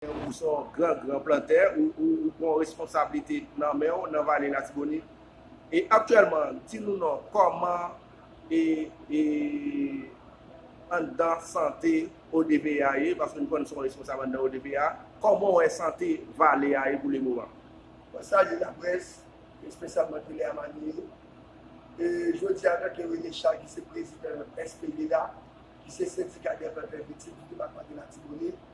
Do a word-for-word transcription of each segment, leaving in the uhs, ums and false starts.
Ou se yon gran, gran plantè, ou, ou, ou gen yon responsablite nan men w nan Vale Latibonit. E aktyèlman, di nou non, kòman e, e, anndan sante O D V A ye, paske nou konnen se yon responsab anndan O D V A, kòman w wè sante Vale a ye pou le moman? Mwen salye laprès, espesyalman Tele Amani. E jodi a, antanke René Charles, ki se prezidan S P V la, ki se Sendika dè Plantè Viktib di Depatman de Latibonit,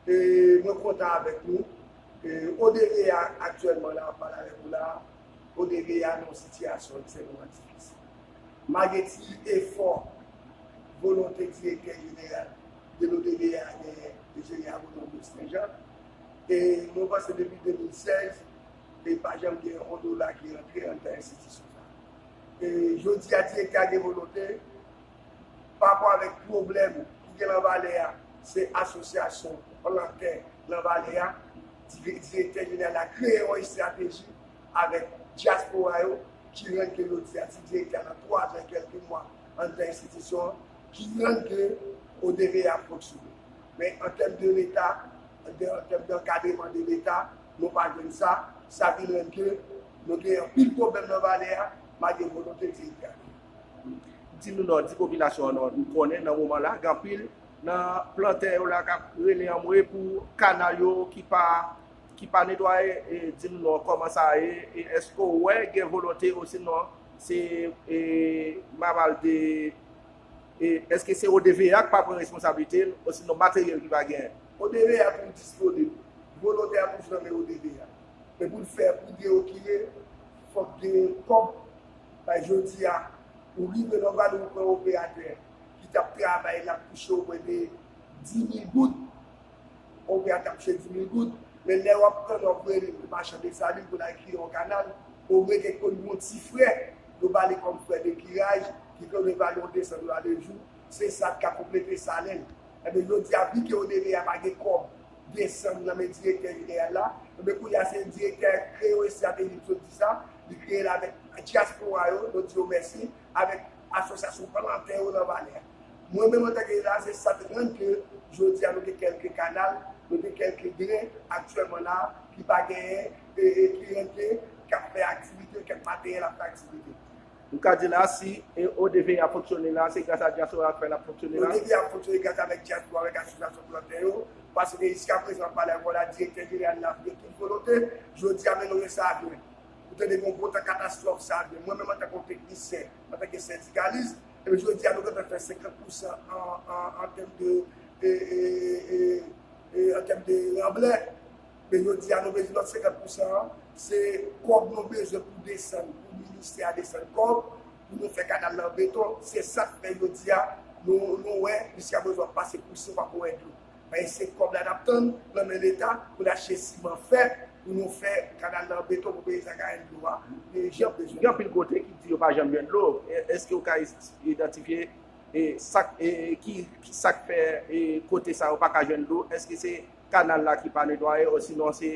e mwen kontan avèk nou. E O D V A aktyèlman la, ap pale avèk ou la, O D V A nan yon sitiyasyon ekstrèmman difisil. Malgre ti efò, volonte direktè jeneral de l'O D V A genyen, enjenyè agwonòm Wilson Jean, e mwen panse depi de mil sèz, e pa janm gen yon dola ki rantre anndan enstitisyon sa. E jodi a, direktè a gen volonte, pa rapò avèk pwoblèm ki gen nan Vale a, se asosyasyon plantè nan Vale a, di-, direktè jeneral la kreye yon estrateji avèk dyaspora yo, ki rann ke jodi a, ti direktè a nan twa zan kèlke mwa anndan enstitisyon an, ki rann ke O D V A fonksyone. Men an tèm de Leta, an tèm d'ankadreman de Leta, nou pa jwenn sa. Sa vin rann ke nou gen anpil pwoblèm nan Vale a, malgre volonte direktè a. Di nou non, di popilasyon an non. Nou konnen nan moman la, gen anpil nan plantè yo la k ap rele anmwe pou kanal yo ki pa, ki pa netwaye. E di nou non, kòman sa ye? E èske w wè gen volonte, osinon se, e, mamalde, e èske se O D V A k pa pran responsablite l, osinon materyèl ki pa genyen? O D V A toujou disponib. Volonte a toujou nan men O D V A. Men pou l fè, pou l deyokire, fòk gen kòb. Bay jodi a, ou rive nan Gwadloup, ou pran operatè ki t ap travay, l ap touche omwen de dis mil goud. Operatè ap touche dis mil goud. Men lè w ap pran, w ap rele machann Desalin pou l al kire yon kanal, omwen gen konn yon ti frè, yo ba li kòm frè de kiraj, ki konn vale yon de san dola de jou. Se sa k ka konplete salè l. Enben, jodi a, vi ke O D V A pa gen kòb desann nan men direktè jeneral la. Enben, kounye a, se direktè a kreye yon estrateji, m sot di sa, li kreye l avèk dyaspora yo, nou di yo mèsi, avèk asosyasyon plantè yo nan Vale a. Mwen menm, antanke la, se sa k rann ke jodi a nou gen kèlke kanal, nou gen kèlke dren aktyèlman la, ki pa genyen, e, e ki rann ke, k ap fè aktivite, kèk materyèl ap fè aktivite. Nou ka di la, si, e, O D V A fonksyone la, se gras a dyaspora k fè l ap fonksyone la. O D V A fonksyone gras avèk dyaspora, avèk asosyasyon plantè yo, paske jiskaprezan, pale avè w la, direktè jeneral la gen tout volonte, jodi a, men nou gen sa a jwenn. Ou tande gen yon gwo tan katastwòf sa a jwenn. Mwen menm, antanke yon teknisyen, antanke sendikalis, epi jodi a, nou gentan fè senkant pousan an, an, an tèm de, e, e, e, e, an tèm de ranblè. Men jodi a, nou bezwen lòt senkant pousan an, se kòb nou bezwen pou desann, pou ministè a desann kòb, pou nou fè kanal lan beton. Se sa k fè jodi a, nou, nou wè, jiskaprezan w ap pase pou si w pa ko wè dlo. Men se kòb la n ap tann nan men Leta pou n achte siman fè, pou nou fè kanal lan beton pou peyizan ka jwenn dlo a. E jan bezwen. Gen anpil kote ki di yo pa janm jwenn dlo. E, èske w ka is-, idantifye, e, sa k, e, ki, ki sa k fè, e, kote sa yo pa ka jwenn dlo? Èske se kanal la ki pa netwaye, osinon se,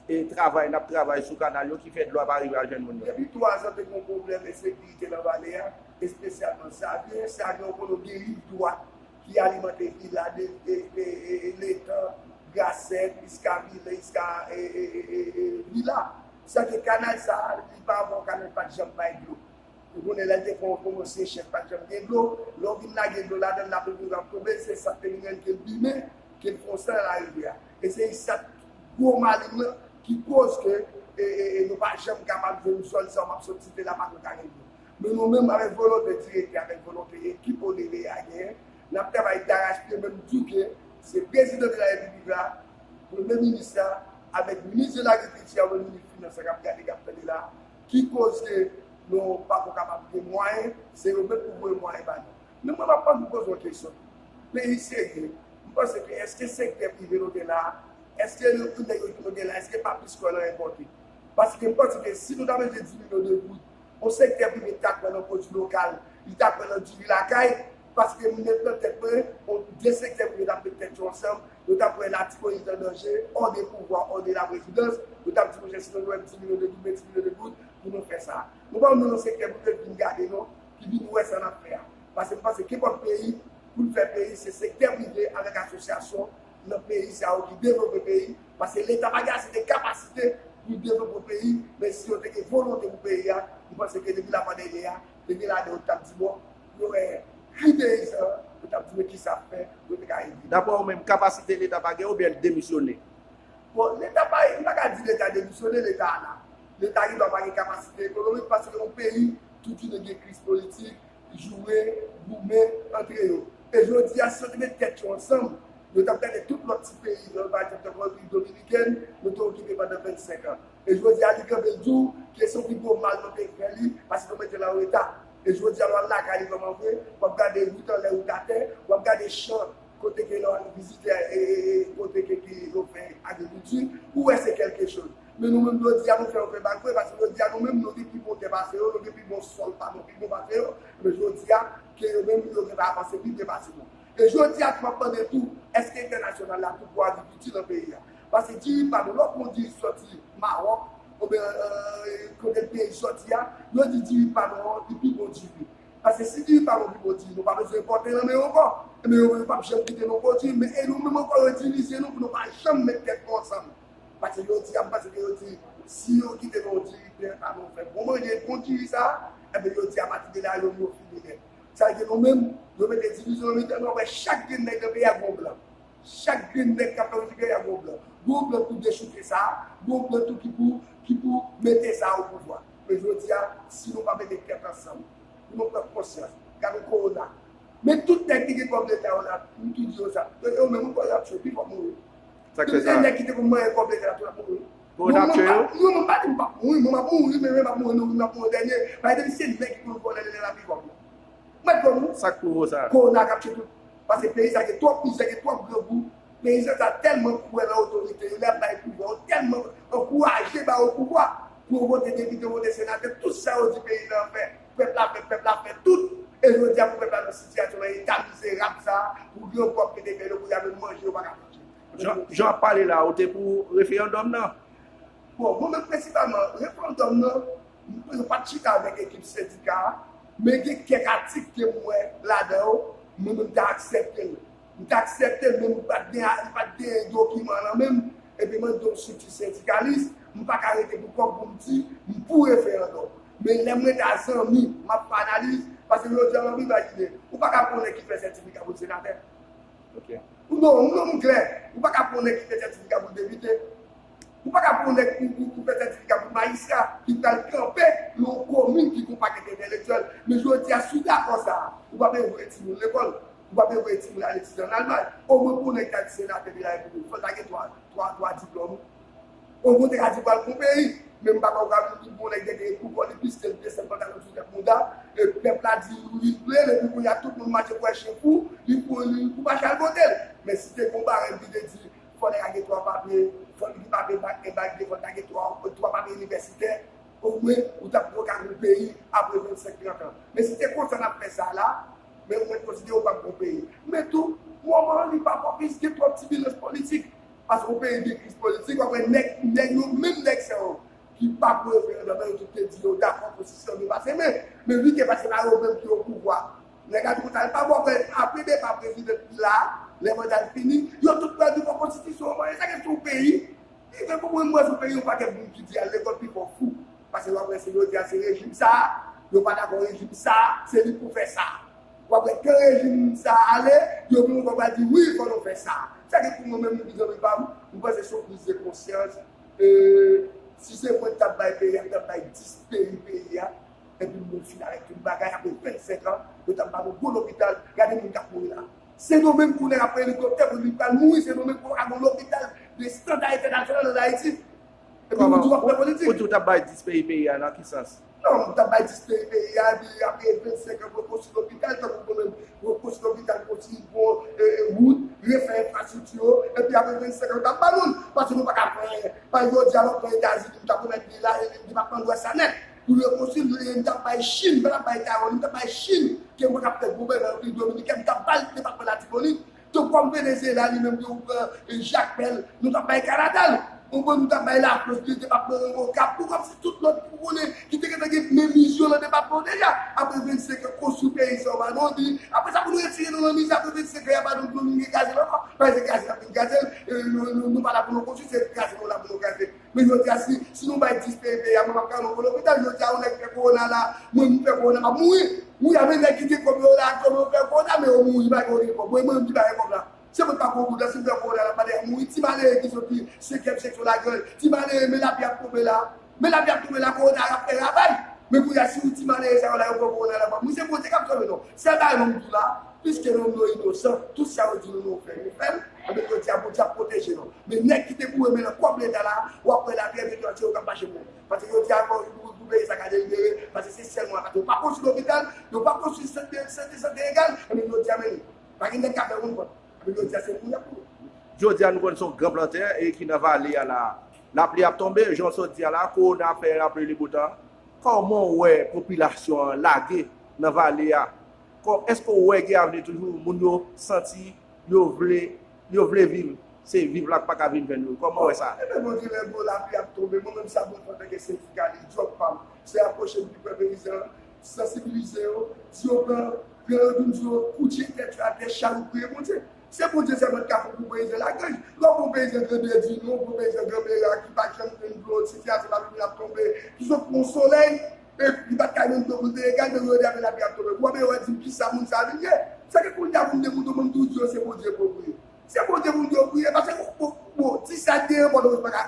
e, travay n ap travay sou kanal yo ki fè dlo a pa rive al jwenn moun yo? Depi twa zan, te gen yon pwoblèm ensekirite nan vale a, espesyalman Savyen. Savyen, ou konnen w gen riv dwat ki alimante vil la, de, e, e, e, e, Letan, Grasèt, jiska Vilen, jiska, e, e, e, e, e, Vila. Sèke kanal sa a, li pa yon kanal ki pa t janm bay dlo. Ou konnen lè l te fè yon pwomosye chèf, pa t janm gen dlo. Lè w vin lage dlo ladan l, lapli toujou ap tonbe, se sa k te vin rann ke l bimen, ke l fè yon san nan larivyè a. E se sa gwo malin nan ki koz ke, e, e, e, nou pa janm kapab jwenn zòn sa w ap sot site la, pa t ka gen dlo. Men nou menm, avèk volonte direktè, avèk volonte ekip O D V A genyen, n ap travay darachpye, men m di w ke se prezidan de la repiblik la, premye minis la, avèk minis de lagrikilti a, avèk minis finans la k ap gade, k ap tande la, ki koz ke nou pako kapab gen mwayen, se yo menm pou voye mwayen ba nou. Men mwen, m ap anvi poze yon kesyon. Peyi serye, m panse ke èske sektè prive nou gen la a, èske nou, nèg yo nou gen la a, èske pa plis kò nan enpòte? Paske m panse ke si nou ta mete dis milyon de goud, yon sektè prive ta kwè nan pwodui lokal, li ta kwè nan diri lakay, paske m met nan tèt mwen, yon de sektè prive t ap met tèt yo ansanm, yo t ap wè Latibonit an danje, hors de pouvoir, hors de la présidence, yo t ap di, monchè, si nou jwenn dis milyon de goud, men dis milyon de goud pou nou fè sa. Nou pa menm nan sektè prive ki vin gade, non, ki vin wè sa n ap fè a. Paske m panse kenpòt peyi, pou l fè peyi, se sektè prive avèk asosyasyon, nan peyi sa yo ki devlope peyi, paske Leta pa gen ase de kapasite pou devlope peyi, men si yo te gen volonte pou peyi a, m panse ke depi lafwa dènye a, te gen ladan yo t ap di bon, yo wè kri peyizan, yo t ap di men kisa ap fè, yo te ka ede. Daprè ou menm, kapasite Leta pa gen oubyen l demisyone? Bon, Leta pa, m pa ka di Leta demisyone, Leta la. Leta gendwa pa gen kapasite ekonomik paske yon peyi toujou gen kriz politik, joure, goumen antre yo. E jodi a, si yo te met tèt yo ansanm, yo t ap gade tout lòt ti peyi, pa egzanp, tankou Repiblik Dominikèn, nou te okipe pandan vennsenk an. E jodi a, li kanpe, l di w ke se yon pi gwo mal nou te fè li, paske nou mete l an reta. E jodi a, lè w al lakay li vrèman vre, w ap gade wout anlè, wout atè, w ap gade chan kote ke lè w al vizite, e, e, e, kote ke, ke yo fè agrikilti, ou wè se kèlke choz. Men nou menm, jodi a, nou fè yo fè bak vre, paske jodi a, nou menm, nou gen pi bon tè pase yo, nou gen pi bon sòl pa nou, pi bon pase yo. Men jodi a, ke yo menm, yo gentan avanse pi byen pase nou. E jodi a, tou, m ap mande tou, èske entènasyonal la tou pran agrikilti nan peyi a? Paske diri pa nou, lè w pran diri soti Mawòk, oubyen, euh, kote peyi soti a, yo di diri pa nou an, li pi bon diri. Paske si diri pa nou pi bon diri, nou pa bezwen enpòte nan men yo ankò. Ebyen, yo, yo p ap janm kite nou pwodui, men e nou menm ankò, yo divize nou pou nou pa janm met tèt nou ansanm. Paske yo di, m panse ke yo di, si yo kite nou diri pa nou fè bon manje, bon diri sa, ebyen, yo di apati de la, yo, yo fini nèt. Sa vle di nou menm, yo mete divizyon nan mitan nou, apre chak grenn nèg nan peyi a gon blan. Chak grenn nèg k ap fè yon figi a gon blan. Gon blan pou dechouke sa, gon blan tou ki pou, ki pou mete sa o pouvwa. Men jodi a, si nou pa mete tèt ansanm, pou nou pran konsyans, gade kowona. Men tout nèg ki gen kòb Leta yo la, m tou di yo sa. Yo menm, ou kwè y ap tchwe, pi fò mouri. Sa k fè sa? Tout nèg ki te konn manyen kòb Leta la, tou ap mouri. Kowona ap tchwe yo? Non, mwen pa di m p ap mouri, mwen m ap mouri, men m ap mouri, nou, m ap mouri dènye. Paske depi se nèg ki konn vòlè Leta la, pi fò mouri. Mwen konn ou. Sa k pwouve w sa? Kowona k ap tchwe tout. Paske peyi sa gen twòp mizè, gen twòp grangou. Peyizan sa tèlman kwè nan otorite yo, lè y ap bay pouvwa, yo tèlman ankouraje ba yo pouvwa. Pou yo vote depite, vote senatè, tout sa yo di peyi sa fè. Pèp la fè, pèp la fè tout. E jodi a pou pèp la nan sitiyasyon, nan eta mizerab sa, pou gran kòb ki te fè yo, pou y ap manje, yo pa ka manje. Jan, jan w ap pale la, ou te pou referandòm nan? Bon, mwen menm prensipalman, referandòm nan, m, m pa t chita avèk ekip sendika a, men gen kèk atik ke m wè ladan yo, mwen menm m ta aksepte l. M ta aksepte l, men m pa t gen, m pa t gen dokiman nan men m, epi mande yon estrikti sendikalis, m pa ka rete pou kòk pou m di, m pou referandòm. Men lè m rete a zanmi, m ap fè analiz, paske jodi a, w ap imajine, ou pa ka pran yon nèg ki fè sètifika pou l senatè. Ok. Ou non, ou non, m klè. Ou pa ka pran yon nèg ki fè sètifika pou l depite. Ou pa ka pran yon nèg pou, pou, pou fè sètifika pou majistra, ki pral kanpe nan yon komin ki gon pakèt entèlektyèl. Men jodi a, si w dakò sa, ou pa bezwen voye timoun lekòl. Ou pa bezwen voye timoun al etidye ann Almay. Omwen pou yon nèg ta di senatè de la repiblik, fò l ta gen twa, twa, twa diplòm. Ou kontre a di pral pou peyi. Men m pa kwè w ka vin pou nèg te gen pou kò li plis ke l desann pantalon sou tèt mouda. E pèp la di wi, li vle l, epi kounye a tout moun mache kwè chen fou, li pou li pou mache al vote l. Men si te gen yon barèm ki te di fò nèg la gen twa papye, fò l gen papye bak, gen bak de, fò l ta gen twa, twa papye inivèsitè, omwen ou t ap pran kagou peyi apre vennsenk, trant an. Men si te konsa n ap fè sa la, men mwen konsidere w p ap bon peyi. Men tou, moman an li pa pwopis, gen twòp tibilans politik. Paske yon peyi gen kriz politik, w ap wè nèg, nèg yo, menm nèg sa yo ki pa pou referandòm nan, yo tout te di yo dakò pou sistèm yo pase men. Men vi ke pase pa yo menm ki o pouvwa. Nèg la di konsa, l pa bon, men apre depa prezidan ki la, lè manda l fini, yo tout pral di fò konstitisyon an manje. Sa gen sou peyi. Li fè konprann mwen sou peyi yon pakèt moun ki di al lekòl pi fò fou. Paske w ap wè se yo di a se rejim sa, yo pa dakò rejim sa, se li pou fè sa. W ap wè kan rejim sa ale, yo menm yo pral di wi, fò nou fè sa. Sa gen pou mwen menm, zanmi pa m, m panse se yon priz de konsyans. E, si se mwen k t ap bay peyi a, m t ap bay dis peyi peyi a. Epi moun fin avèk tout bagay, apre vennsenk an, yo t ap ba nou gwo lopital, gade moun k ap mouri la. Sendomeng kounye a ap pran elikoptè pou li pral mouri, Sendomeng poko ka gon lopital de estanda entènasyonal ann Ayiti. Epi ou di w ap fè politik. Ou di w t ap bay dis peyi peyi a, nan ki sans? Non, m t ap bay dis peyi peyi a, epi apre vennsenk an pou rekonstwi lopital, tankou konnen rekonstwi lopital, konstwi pon, e, e, wout, refè enfrastrikti yo, epi apre vennsenk an, yo t ap ba nou l, paske nou pa ka fè anyen. Pa egzanp, jodi a, lè w pran Etazini, m t ap remèt li la, e, depatman Lwès la nèt. Pou rekonstwi l, m t ap bay Chin, m pa t ap bay Taiwan, m t ap bay Chin, ke mwen k ap fè gwo bagay nan Repiblik Dominikèn, m t ap ba l depatman Latibonit. Tankou kòm Venezyela, li menm, yo pran, e, Jakmèl, nou t ap bay Kanada l. Ou konn nou t ap bay lafòs, nou te p ap pran Okap, pou kòmsi tout lòt pou konnen ki te gentan gen menm vizyon nan depatman deja. Apre vennsenk an, konstwi peyi sa yo pa nan vi. Apre sa, pou nou retire nou nan mizè, apre vennsenk an, y a pa nou, nou vin kraze l ankò. Paske se kraze n ap vin kraze l, e, nou, nou, nou pa la pou nou konstwi, se kraze nou la pou nou kraze. Men jodi a, si, si nou bay dis peyi, peyi a, mwen p ap ka nan lopital. Jodi a, yon nèg fè kowona la, mwen, m fè kowona, m ap mouri. Wi, a men nèg ki gen kòb yo la, kòb yo fè kowona, men yo mouri, pa gen kòb. Mwen, mwen, m ki pa gen kòb la. Se mwen k pa gwo bouda, si m fè kowona, l ap pale a mouri. Ti malere ki soti senkyèm seksyon Lagranj, ti malere, men lapli ap tonbe la. Men lapli ap tonbe la, kowona ap fè ravaj. Men kounye a, si w ti malere sa yo la, yo pran kowona la, pa mouri, se Bondye k ap sove nou. Sèl bagay mwen m di w la, piske nonm yo inosan, tout sa yo di nou, nou fè, nou fè l. Anben, jodi a, Bondye ap pwoteje nou. Men nèg ki te boure men nan kòb Leta la, w ap wè lapyè de twa yo k ap mache pou. Paske jodi a, pou, pou, pou peyi sa ka delibere, paske se sèl mwa, paske yo pa konstwi lopital, yo pa konstwi sant de sante, sante egal, anben, jodi a, men, pa gen nèg k ap fè moun kont. Anben, jodi a, se moun y ap boure. Jodi a, nou konn se yon gran plantè e ki nan vale a la. Lapli ap tonbe, jan w sot di a la, kowona ap fè lapli li boutan. Kòman w wè popilasyon an lage nan vale a? Kò-, èske w wè gen avni toujou? Moun yo santi yo vle, yo vle viv. Se viv la k pa ka vin jwenn yo. Kòman w wè sa? Ebyen, Bondye, lè bon lapli ap tonbe, mwen menm sa mwen fè antanke sendikalis, djòb pa m, se apwoche m pi pre peyizan, sansibilize yo, di yo pran, pran yo, di yo koutje tèt yo atè, chak jou priye Bondye. Se Bondye sèlman ki ka fè pou peyizan Lagranj. Lè w pran peyizan Grandèdinò, w pran peyizan Granmera ki pa t janm jwenn dlo, sitiyasyon lapli ap tonbe, ki sot pran solèy, e li pa t ka jwenn dlo pou l te egal, men jodi a men lapli ap tonbe. Ou ap wè di m kisa moun sa vin ye. Sa ke kounye a pou m demoute w, mwen m tou di yo se Bondye pou yo priye. Se Bondye pou yo priye, paske bon, bon, ti sa k genyen Pòtoprens pa ka,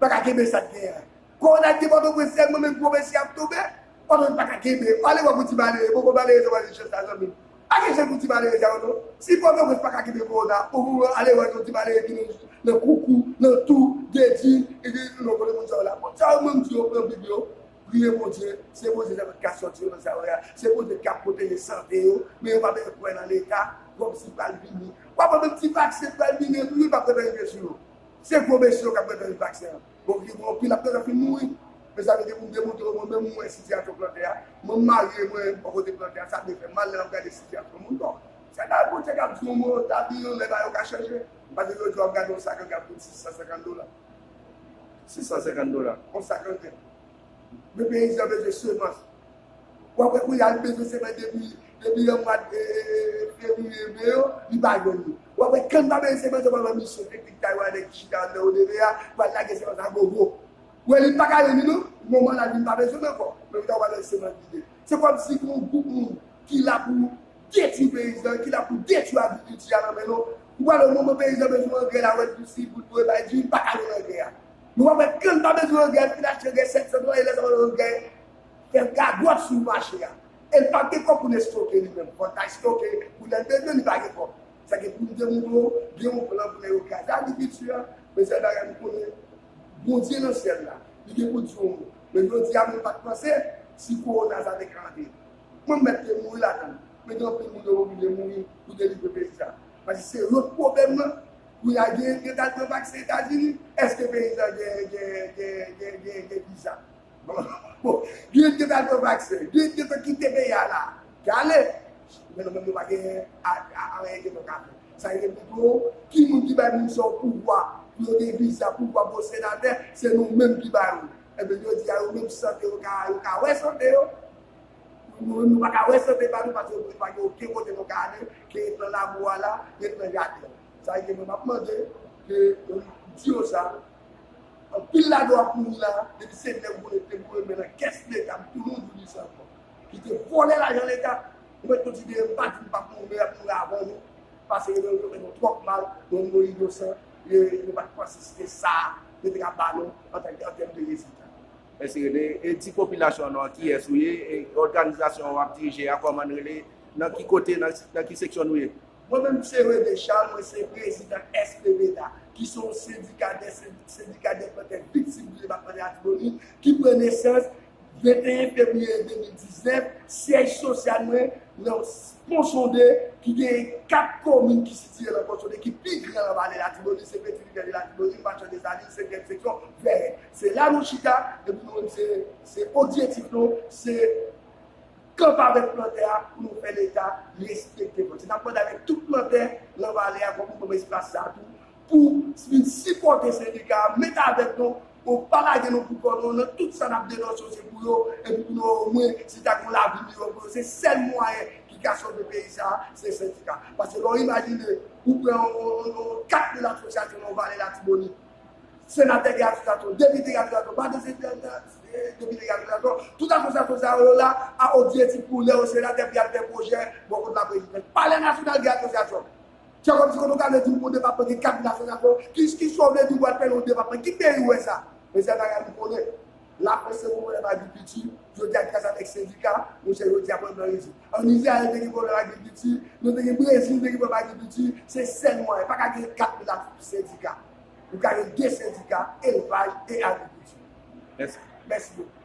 pa ka kenbe sa k genyen an. Kowona ki gen Pòtoprens sèlman, men gwo mesye ap tonbe, Pòtoprens pa ka kenbe. Ale wè pou ti malere, poko malere sa w ale chèche sa zanmi m. Pa gen jan pou ti malere sa yo non. Si Pòtoprens pa ka kenbe kowona, poko ale wè yon ti malere ki nan, nan Koukou, nan Tou, Dedin, e gen non kote moun sa yo la. Bon, sa yo menm di yo pran Bib yo, priye Bondye, se Bondye sa k ka sòti yo nan sa yo ye a. Se Bondye k ap pwoteje sante yo, men yo pa bezwen kwè nan Leta, kòmsi pral vini. W ap wè menm ti vaksen pral vini, epi yo p ap gentan rive sou yo. Se gwo mesye yo k ap gentan rive vaksen an. Bon, ki gen anpil ap gentan fin mouri. Men sa vle di pou m demontre w, mwen menm, mwen wè sitiyasyon plantè a. Mwen, m marye, mwen, bò kote plantè a, sa vle fè mal lè m ap gade sitiyasyon moun. Bon, se pa Bondye k ap di yon mo, lavi yon lè bagay yo ka chanje. Paske jodi a w ap gade yon sak angras pou sis san senkant dola. Sis san senkant dola. Yon sak angras. Men peyizan bezwen semans. W ap wè kounye a li bezwen semans depi, depi nan mwa, e, e, e, fevriye, me yo, li pa jwenn li. W ap wè kann pa bezwen semans, yo pral nan misyon teknik Taiwan ki chita anndan O D V a, pral lage semans a gogo. Wè li pa ka jwenn li non, moman la li pa bezwen l ankò. Men li ta pral nan semans li ye. Se kòmsi gen yon gwoup moun ki la pou detwi peyizan, ki la pou detwi agrikilti a nan men nou. Ou pral wè moman peyizan bezwen angrè la, wè l pou si, pou l pou bay di, li pa ka jwenn angrè a. Nou wè, wè, kann pa bezwen angrè, l fin achte angrè sèt san dola, e lè sa w angrè, fè gagòt sou mache a. E l pa gen kòb pou l estoke li menm. Fò l ta estoke, pou lè l bezwen, li pa gen kòb. Sa gen pou m demontre w, gen yon plan pou nèg yo kraze agrikilti a, men sèl bagay m konnen, Bondye nan syèl la, li gen pou di yon mo. Men jodi a, mwen pa t panse, si kowona sa te ka antre. Mwen mèt te mouri ladan l. Men gen anpil moun yo oblije mouri pou delivre peyi sa. Paske se lòt pwoblèm nan. Kounye a, gen, gen t al pran vaksen Etazini. Èske peyizan gen, gen, gen, gen, gen, gen viza? Bon, bon, gen t al pran vaksen. Gen, gen t kite peyi a la. K ale. Men nou menm nou pa gen a, a, anyen ke nou ka fè. Sa vle di pou ki moun ki bay moun sa yo pouvwa, pou yo gen viza, pouvwa pou yo senatè, se nou menm ki ba yo. Ebyen, jodi a, yo menm sante yo ka, yo ka wè sante yo. Nou menm nou pa ka wè sante pa nou, paske nou pa gen okenn kote nou ka ale, ke ret nan labou a la, ret nan jaden. Sa vle di, mwen, m ap mande, ke yo di yo sa, anpil ladan w ap mouri la, depi se nèg ou konnen te boure men nan kès Leta, m tounen di sa ankò. Ki te vòlè lajan Leta, ou mèt konsidere m pa di m p ap mouri, men y ap mouri avan nou, paske yo, yo fè nou twòp mal, nou mouri inosan, e nou pa t panse se te sa yo te ka ba nou antanke, an tèm de rezilta. Mèsi René. E di popilasyon an non, kiyès ou ye, e òganizasyon w ap dirije a, kòman n rele, nan ki kote, nan, nan ki seksyon nou ye? Mwen menm se René Charles, mwen se prezidan S P B D A, ki se yon sendika de, sendika de plantè viktim di depatman de Latibonit, ki pran nesans venteyen fevriye de mil diznèf, syèj sosyal mwen nan Pon Sonde, ki gen kat komin ki sitiye nan Pon Sonde, ki pi gran nan vale Latibonit, se Peti Rivyè de Latibonit, Machan Desalin, senkyèm seksyon, Vèrèt. Se la nou chita, epi nou menm se, se objektif nou, se kanpe avèk plantè a pou nou fè Leta respekte fwontyè. N ap mande avèk tout plantè nan vale a, kòm nou pran espas sa a tou, pou vin sipòte sendika a, met avèk nou, pou pa lage nou pou kò nou, nan tout sa n ap denonse yo se pou yo, epi pou nou omwen si ta gen yon lavi miyò pou yo. Se sèl mwayen ki ka sove peyi sa a, se sendika. Paske lè w imajine, ou pran yon, yon, yon, yon kat mil asosyasyon nan yon vale Latibonit, senatè gen asosyasyon, depite gen asosyasyon, pa de depite gen asosyasyon, tout asosyasyon sa yo la, a objektif pou lè yo senatè pou y al fè pwojè bò kot laprezidans. Palè Nasyonal gen asosyasyon. Se kòmsi kote w ka vle di pou yon depatman gen kat mil asosyasyon, ki, ki sa w vle di pou al fè nan yon depatman? Ki peyi w wè sa? Men se bagay nou konnen. Lafrans se pwoblèm agrikilti, jodi a gras avèk sendika, monchè, jodi a pwoblèm nan rive. Ann Izrayèl te gen pwoblèm agrikilti, nou te gen Brezil te gen pwoblèm agrikilti, se sèl mwayen. Pa ka gen kat mil sendika. Ou ka gen de sendika, elvaj e agrikilti. Mèsi. Mèsi bokou.